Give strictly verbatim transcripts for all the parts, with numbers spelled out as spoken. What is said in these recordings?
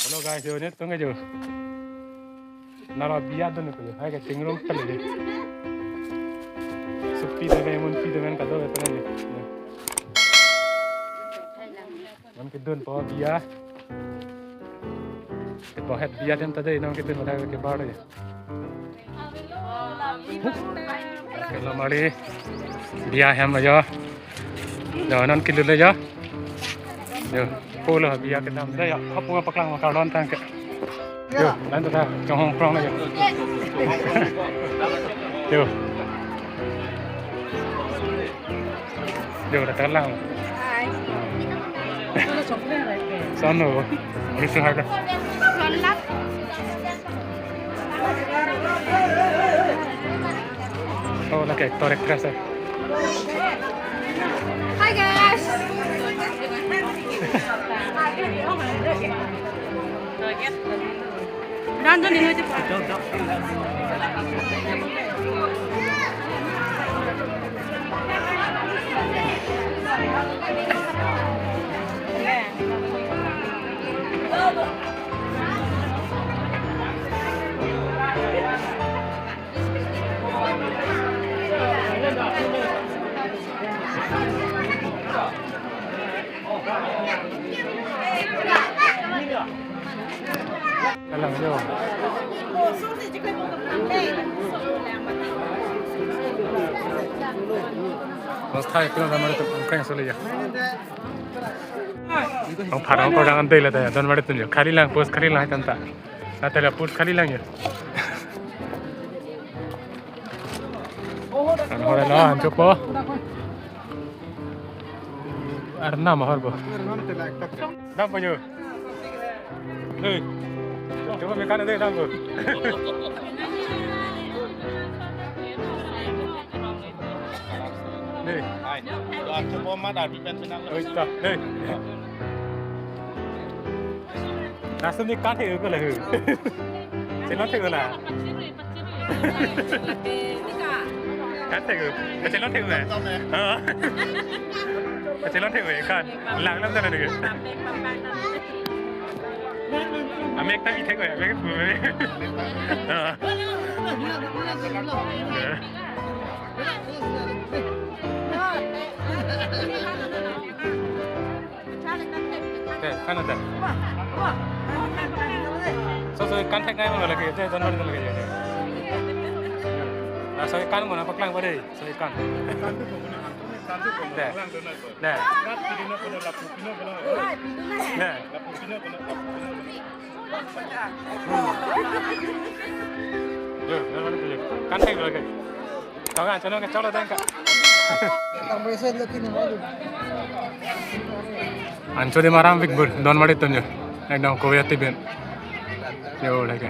Hello guys, yo, netum ke yo. Nara biya dun ko yo. Hai ke chingrum pale yo. Supi de men, munpi de men kado pale yo. Non kedunpo biya. Kepo het biya atum ta dei, non kedunpo ta kebar yo. Ke Lonmari biya hem yo. Yo, non kilo le yo. Yo, pulo biya kedam le yo. Hapu paklang ma kardom tangke. Yo, lain ta chonghong prong yo. Yo. Yo, datang lang. Hai. Sono. Bisa ada. Sono. Oh, lagi actor actress ya. Hi guys. Dan tu ni. Kalang yo. Bos thai pilo namar tu keng soli ya. Ang parang ko jangan dei la ta ya, don mari tunjuk. Khali lang, post khali lang tanta. Natalia post khali lang ya. An hora la, an chopo. Arnam ahorpo. Dampo yo. Hei. Chopo mekan dei dampo. Hei. Hai. Doan chopo mat arpi pen pinang. Oi ta. Hei. Langsung ni kan thek ko la hu. Chelon thek ko la. Kan thek ko. Chelon thek ko. Ha. Chelon thek ko kan. Lang lam ta na ni. Amek ta bi thek ko. Amek ko. Ha. Oke, kan ada. So, so kan thek ngai mo lagi, je don mari lagi je. Ah, so kan mo na paklang ba dei, so kan. Dei. Dei. Dei. Yo, don mari je. Kan thek lagi. Kau kan channel ke cholo dang ka. Ancho de maram big bur don mari tunjuk. Ekdom koya tibin. Yo lagi.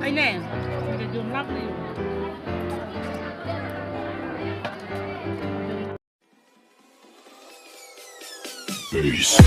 Ai ne, jumlak ni. Peace.